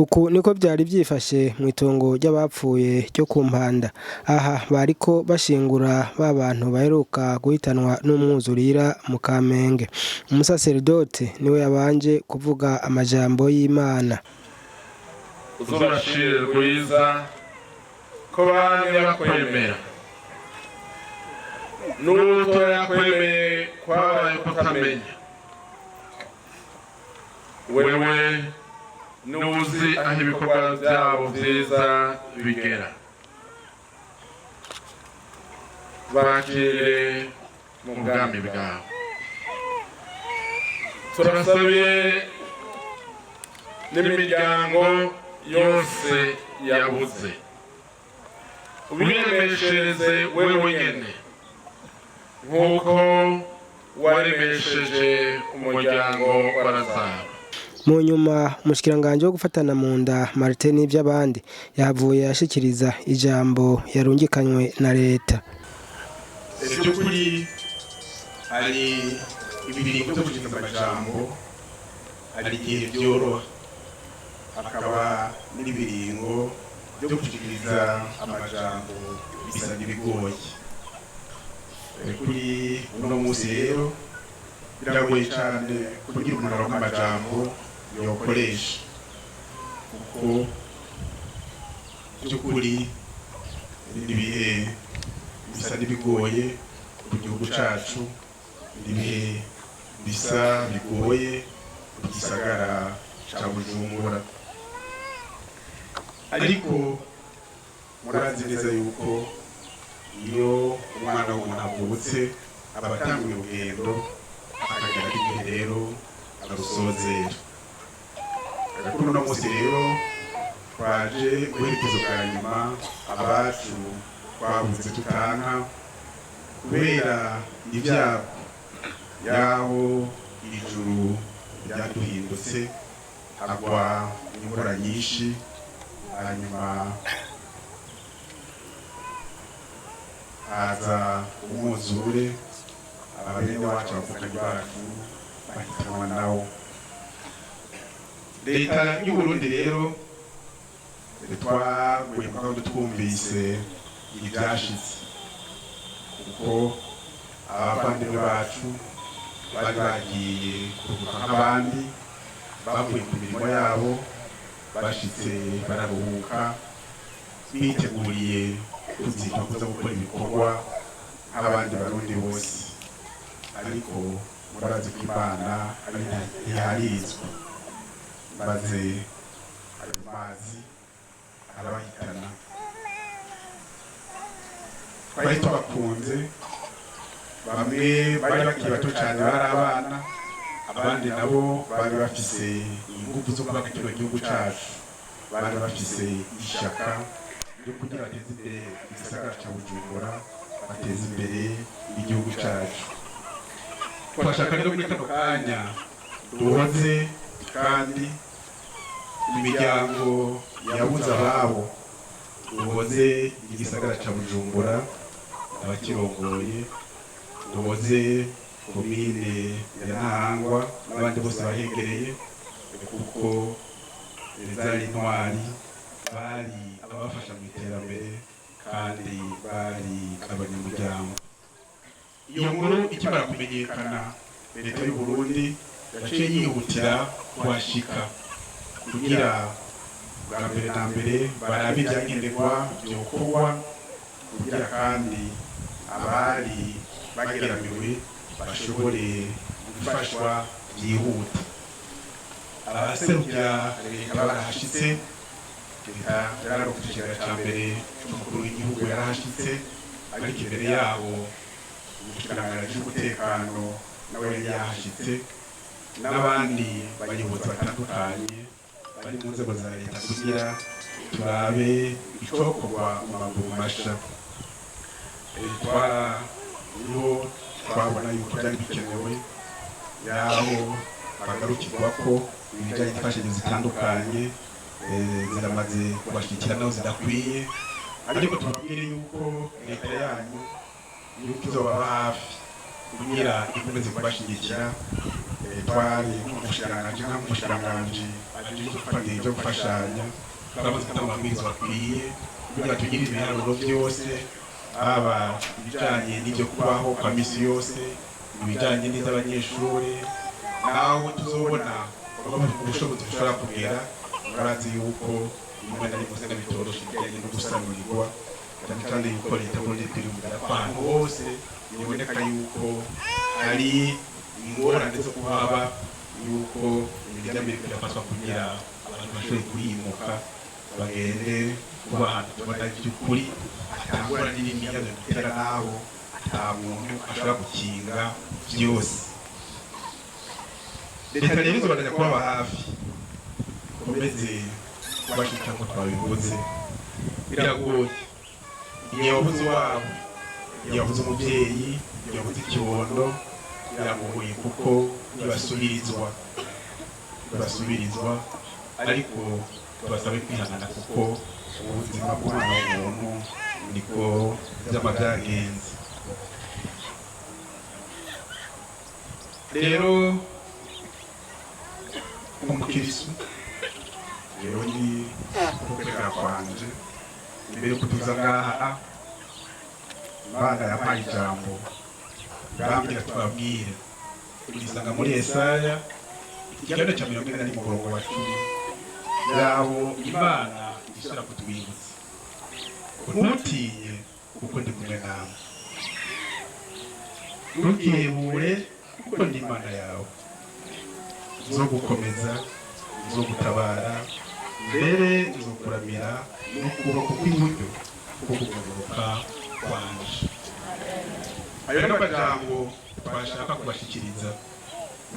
Uku niko vyari vyifashe mw'itongo ry'abapfuye ryo ku Mpanda. Aha bariko bashingura ba bantu baheruka guhitanwa n'umwuzurira mu Kamenge. Umusaseredote niwe yabanje kuvuga amajambo y'Imana. Uzobacire rwiza ko bamwe bakwemera, n'utoya kwemeye kwabaye kutamenya. Wewe nuzi aho ibikorwa byabo vyiza bigera, bakire mu bwami bwawe. Turasabiye n'imiryango yose yabuze, ubiremeshereze wewe nyene nk'uko waremesheje umuryango wa Lazaro. Mu nyuma, umushikiranganji wo gufatana mu nda, Martin Nivyabandi, yahavuye ashikiriza ijambo yarungikanywe na leta. By'ukuri hari ibiringo byo gushikiriza amajambo, hari igihe byoroha, hakaba n'ibiringo byo gushikiriza amajambo bisa n'ibigoye. Kuri uno munsi rero biragoye cyane kugira umuntu aronke amajambo yokoresha, kuko by'ukuri n'ibihe bisa n'ibigoye ku gihugu cacu, ibihe bisa bigoye ku gisagara ca Bujumbura. Ariko murazi neza yuko iyo umwana w'umuntu avutse aba atanguye urugendo, akagera igihe rero arusozera. Kuri uno munsi rero twaje guherekeza bwa nyuma abacu twabuze tutanka kubera ibyago yaho ijuru ryaduhindutse, hagwa imvura nyinshi, hanyuma haza umwuzure, ababene wacu, abavukanyi bacu bahitanwa nawo. Leta y'Uburundi rero twaguye mu kagodo twumvise ivyashitse, kuko abavandimwe bacu bari bagiye kuruhuka nk'abandi, bavuye ku mirimo yabo, bashitse bararuhuka, biteguriye kuzinduka kuza gukora ibikorwa nk'abandi Barundi bose. Ariko murazi ko Imana ari ntiharizwa, maze ayo mazi arabahitana. Twari tubakunze, bamwe bari bakiri bato cyane, bari abana, abandi nabo bari bafise ingufu zo kubaka kino gihugu cacu, bari bafise ishaka ryo kugira bateze imbere igisagara ca Bujumbura, bateze imbere igihugu cacu. Twashaka rero muri kano kanya duhoze kandi imiryango yabuze ababo, duhoze igisagara ca Bujumbura abakirongoye, duhoze komine ya Ntahangwa n'abandi bose bahegereye, kuko zari intwari, bari ababafasha mu iterambere kandi bari abanyamuryango. Iyo nkuru ikimara kumenyekana, leta y'u Burundi yaciye yihutira kuhashika kugira bwa mbere na mbere barabe ibyankenerwa byokorwa, kugira kandi abari bageramiwe bashobore gufashwa byihuta. Abaserukira leta barahashitse. Leta yararokotse, icegera ca mbere c'umukuru w'igihugu yarahashitse, ariko imbere yabo umushikiranganji w'umutekano nawe yari yahashitse, n'abandi bayobozi batandukanye bari mu nzego za leta, kugira turabe icokorwa mu maguru masha. Twara niho twabona yuko byari bikenewe yaho bagarukirwa ko ibijyanye n'imfashanyo zitandukanye ziramaze kubashikira naho zidakwiye, ariko tubabwire yuko leta yanyu yuko izobaba hafi. Kugira ikomeze kubashigikira, twari nk'umushikiranganji ajejwe gufata ibyo gufashanya, twamaze gutanga amabwiriza akwiye kugira tugire ibiharuro byose, haba ibijanye n'ibyo kubaho kwa misi yose, ibijanye n'iby'abanyeshuri, naho tuzobona ubushobozi bushobora kugera. Murazi yuko rimwe na rimwe usanga bitoroshe ibijyanye no gusanurirwa, cyane cyane yuko leta y'Uburundi kwiyumvira ko ahantu hose biboneka yuko hari ingorane zo kuhaba, yuko imigambi iriko irafatwa kugira abantu bashobore kuhimuka bagende kuba ahantu tubona by'ukuri atangora n'ibindi dutera, naho ata muntu ashobora gukinga byose. Leta rero izobandanya kubaba hafi, ikomeze kubashika ko twabivuze. Biragoye igihe wabuze uwawe, igihe wabuze umubyeyi, igihe wabuze ikibondo, biragoye kuko ntibasubirizwa, ariko tubasabe kwihangana kuko ubuzima bw'umwana w'umuntu niko byama byagenze. Rero umukirisu rero ni ukwemera kwanje imbere yo kutuza ngaha, Imana yampaye ijambo irambwira tubabwire, turisanga muri Yesaya igihano cya 40 umurongo wa 10, yabo Imana ishyira kutwibutsa: ntutinye kuko ndi kumwe nawe, ntukihebure kuko ndi Imana yawe, nzogukomeza, nzogutabara, mbere nzokuramira n'ukuboko kw'iburyo ko kugororoka kwanje. Ayo ni amajambo twashaka kubashikiriza.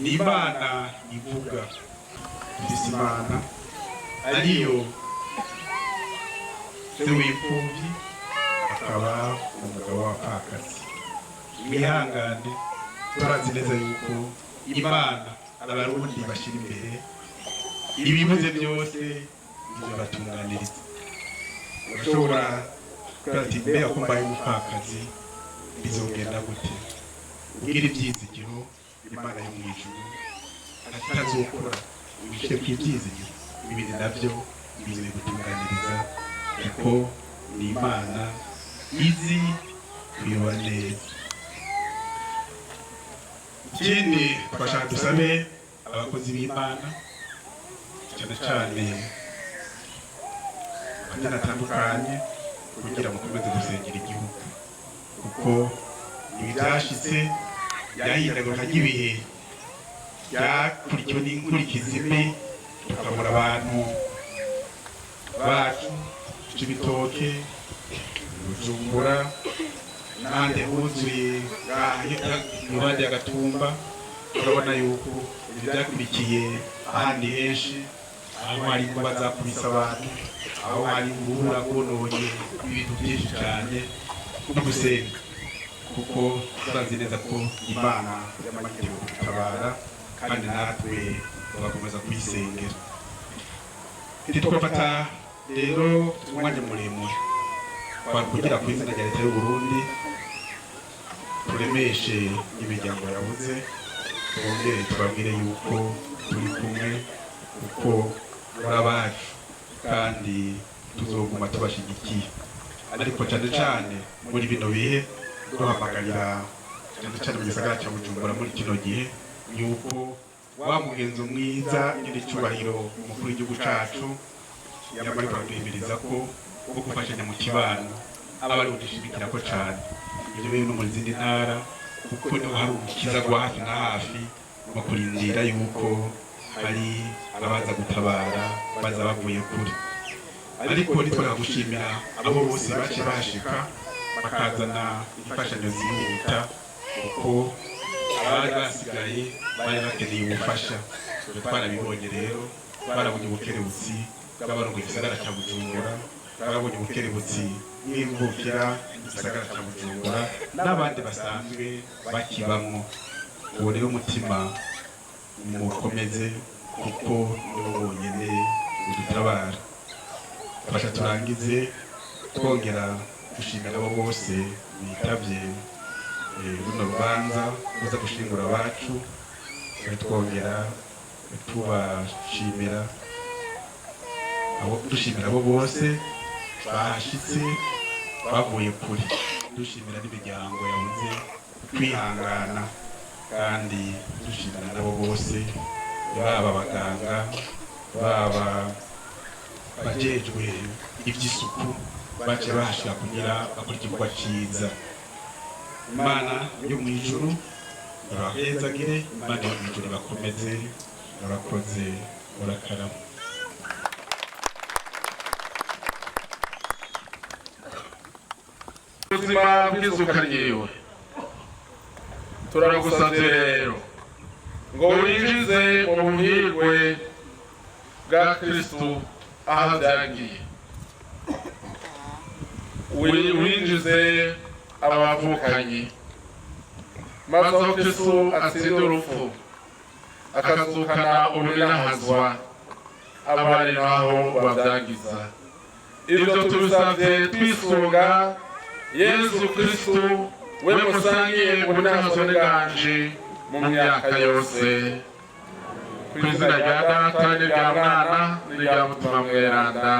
Ni Imana ivuga, dufise Imana ariyo se w'imfuvyi akaba umugabo w'abapfakazi. Mwihangane, turazi neza yuko Imana abarundi bashira imbere, ibibuze byose izobatunganiriza. Urashobora kugira ati mbega ko mbaye umupfakazi bizogenda gute? Ubwira ibyizigiro Imana yo mu ijuru atazokora, ubishyire ku ibyizigiro, ibindi nabyo bizobigutunganiriza, kuko ni Imana izi kuyobora neza. Ikindi twashaka dusabe abakozi b'Imana, cyane cyane amadini atandukanye, kugira mukomeze gusengera igihugu, kuko ibi byashitse byahindagurika ry'ibihe byakurikiwe n'inkurikizi mbi, tukabura abantu bacu Cibitoke, Bujumbura n'ahandi huzuye iruhande ya Gatumba. Turabona yuko ibi byakurikiye ahandi henshi, aho hari inkuba zakubise abantu, aho hari urubura rwononye ibintu byinshi cyane, no gusenga kuko turazi neza ko Imana yamaze gutabara, kandi natwe tugakomeza kuyisengera. Ntitwafata rero umwanya muremure kugira ku izina rya leta y'u Burundi turemeshe imiryango yabuze, twongere tubabwire yuko turi kumwe, kuko muri abacu kandi tuzoguma tubashigikiye. Ariko cyane cyane muri bino bihe duhamagarira cyane cyane mu gisagara cya Bujumbura muri kino gihe yuko wa mugenzo mwiza nyir'icyubahiro umukuru w'igihugu cacu yamara kuduhimiriza ko wo gufashanya mu kibano aba ari udushimikira ko cyane ibyo bintu no mu zindi ntara, kuko niho hari ubukiza bwa hafi na hafi no kurindira yuko hari abaza gutabara baza bavuye kure. Ariko nitwara gushimira abo bose bace bashika bakazana imfashanyo zihuta, kuko abari basigaye bari bakeneye ubufasha. Twarabibonye rero, barabonye ubukerebutsi bw'abarongoye igisagara cya Bujumbura, barabonye ubukerebutsi bw'imvukira igisagara cya Bujumbura n'abandi basanzwe bakibamwo. Uwo rero umutima nimukomeze, kuko niwo wonyene udutabara. Fasha turangize twongera gushimira abo bose bitavye Runo rubanza kuza gushingura abacu, twongera tubashimira abo, dushimira abo bose bahashitse bavuye kure, dushimira n'imiryango yabuze kwihangana, kandi dushimira nabo bose, baba abaganga, baba bajejwe iby'isuku, bace bahashira kugira bakora igikorwa ciza. Imana yo mu ijuru ibahezagire, Imana yo mu ijuru ibakomeze. Murakoze, murakarama. Ubuzima bw'izuka ryiwe, turagusabye rero ngo winjize mu buhirwe bwa Kristu aho byagiye, winjize abavukanyi, maze aho Kristu atsinda urupfu akazukana ubuninahazwa, abari naho babyagiza. Ibyo tubisabye twisunga Yezu Kristu, we musangiye ubunahazwa n'inganji mu myaka yose, ku izina rya Data n'irya Mwana n'irya Mutima Mweranda.